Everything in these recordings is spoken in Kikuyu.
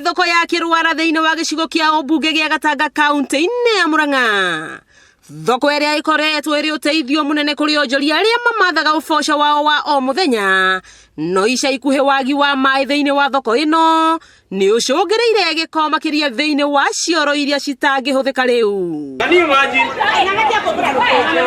thoko ya Kĩrwara thĩinĩ wa gĩcigo kĩa ũmbunge gĩa Gatanga kaunti-inĩ ya Murang'a. Thoko ĩrĩa ĩkoretwo ĩrĩ ũteithio mũnene kũrĩ onjoria arĩa mamathaga ũboco wao wa o mũthenya, no ica ikuhĩ wagi wa maĩ thĩinĩ wa thoko ĩno nĩ ũcũngĩrĩire gĩko makĩria thĩinĩ wa cioro iria citangĩhũthĩka rĩu.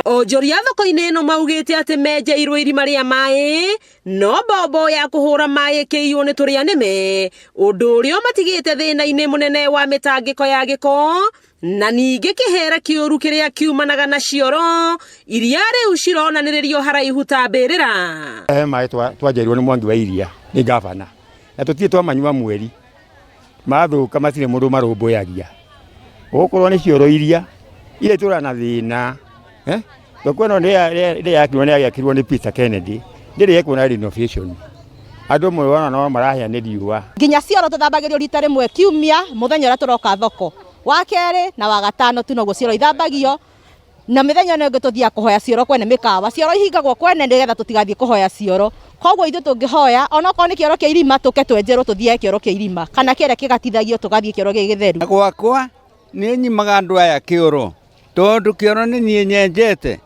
Onjoria thoko-inĩ ĩno maugĩte atĩ menjeirwo irima rĩa maĩ no mbombo ya kũhũra maĩ ĩkĩiywo nĩ tũrĩa nĩme, ũndũ ũrĩa ũmatigĩte thĩna-inĩ mũnene wa mĩtangĩko ya gĩko na ningĩ kĩhera kĩũru kĩrĩa kiumanaga na cioro iria rĩu cironanĩrĩrio haraihu ta mbĩrĩra. He maĩ twanjeirwo nĩ Mwangi wa Iria nĩ ngabana na tũtirĩ twamanyua mweri mathũka matirĩ mũndũ marũmbũyagia gũkorwo nĩ cioro iria iria itũraga na thĩna eh? Thoko ĩno nĩ yakirwo nĩ yagĩakirwo nĩ Peter Kennedy ndĩrĩ yekwo na renovation andũ amwe wona no marahĩa nĩ riũa. Nginya cioro tũthambagĩrio rita rĩmwe kiumia mũthenya ũrĩa tũroka thoko wa kerĩ na wa gatano tu noguo cioro ithambagio na mĩthenya ĩno ĩngĩ tũthiaga kũhoya cioro kwene mĩkawa cioro ihingagwo kwene nĩgetha tũtigathiĩ kũhoya cioro koguo ithuĩ tũngĩhoya onokorwo nĩ kĩoro kĩa irima tũke twenjerwo tũthiage kĩoro kĩa irima kana kĩrĩa kĩgatithagio tũgathiĩ kĩoro gĩ gĩtheru. Gwakwa nĩ nyimaga andũ aya kĩoro tondũ kĩoro nĩ niĩ nyenjete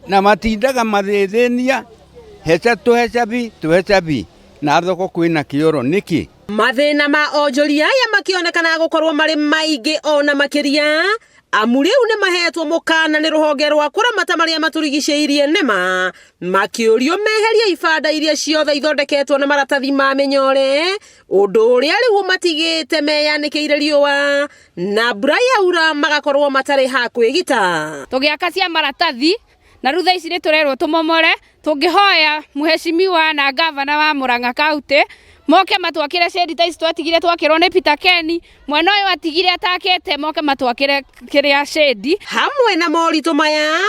na matindaga magĩthĩnia heca tũhecabi tũhecabi na thoko kwĩna kĩoro nĩkĩ? Mathĩna ma onjoria aya makĩonekana gũkorwo marĩ maingĩ ona makĩria amu rĩu nĩ mahetwo mũkana nĩ rũhonge rwa kũramata marĩa matũrigicĩirie NEMA makĩũrio meherie ibanda iria ciothe ithondeketwo na maratathi ma mĩnyore ũndũ ũrĩa rĩu ũmatigĩte meyanĩkĩire riũa na mbura yaura magakorwo matarĩ ha kwĩgita. Tũgĩaka cia maratathi na rĩu thaa ici nĩ tũrerwo tũmomore. Tũngĩhoya mheshimiwa na ngavana wa Murang'a County moke matwakĩre shade ta ici twatigire twakĩrwo nĩ Peter Ken, mwena ũyũ atigire atakĩte moke matwakĩre kĩrĩa shade. Hamwe na moritũ maya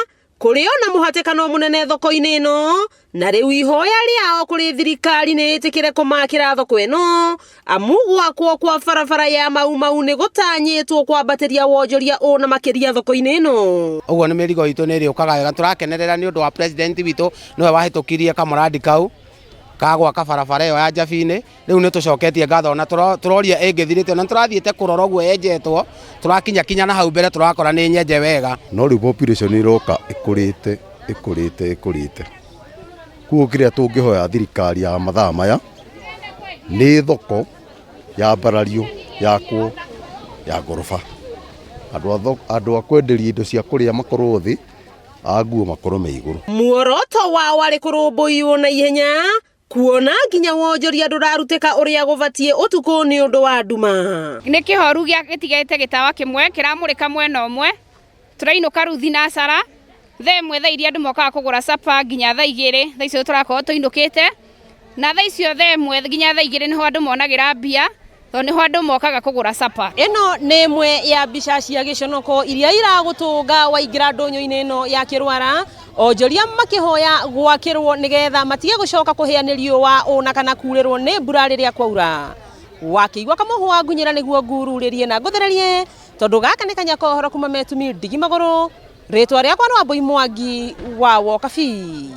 kũrĩ ona mũhatĩkano mũnene thoko-inĩ ĩno na rĩu ihoya rĩao kũrĩ thirikari nĩ ĩtĩkĩre kũmakĩra thoko ĩno amu gwakwo kwa barabara ya Mau Mau nĩ gũtanyĩtwo kwambatĩria wonjoria ũna makĩria thoko-inĩ ĩno. Ũguo nĩ mĩrigo itũ nĩ ĩrĩũkaga wega tũrakenerera nĩ ũndũ wa president witũ nĩwe wahĩtũkirie kamũrandi kau ka gwaka barabara ĩyo ya Njabinĩ rĩu nĩ tũcoketie ngatho na tũroria ĩngĩthirĩte na tũrathiĩte kũrora ũguo yenjetwo tũrakinya kinya na hau mbere tũrakora nĩ nyenje wega. No rĩu population ĩroka ĩkũrĩte ĩkũrĩte ĩkũrĩte koguo kĩrĩa tũngĩhoya thirikari ya mathaa maya nĩ thoko yambarario yakwo ya ngoroba andũ a kwenderia indo cia kũrĩa makorwo thĩ a nguo makorwo me igũrũ. Muoroto wao warĩ kũrũmbũiywo na ihenya kuona nginya wonjoria ndũrarutĩka ũrĩa gũbatiĩ ũtukũ nĩ ũndũ wa nduma. Nĩ kĩhoru gĩa gĩtigĩte gĩtawa kĩmwe kĩramũrĩka mwena ũmwe tũrainũka rĩu thinacara thaa ĩmwe thaa iria andũ mokaga kũgũra capa nginya thaa igĩrĩ thaa icio tũrakorwo tũinũkĩte na thaa icio thaa ĩmwe nginya thaa igĩrĩ nĩho andũ monagĩra mbia tondũ nĩho andũ mokaga kũgũra capa. Ĩno nĩ ĩmwe ya mbica cia gĩconoko iria iragũtũnga waingĩra ndũnyũ-inĩ ĩno ya Kĩrwara onjoria makĩhoya gwakĩrwo nĩgetha matige gũcoka kũhĩa nĩ riũa ona kana kurĩrwo nĩ mbura rĩrĩa kwaura. Wakĩigua kamũhwa ngunyĩra nĩguo ngururĩrie na ngũthererie tondũ gaka nĩ kanya ka ũhoro kuma Metumi ndigi magũrũ. Rĩtwa rĩakwa nĩ Wambui Mwangi wa Wokabi.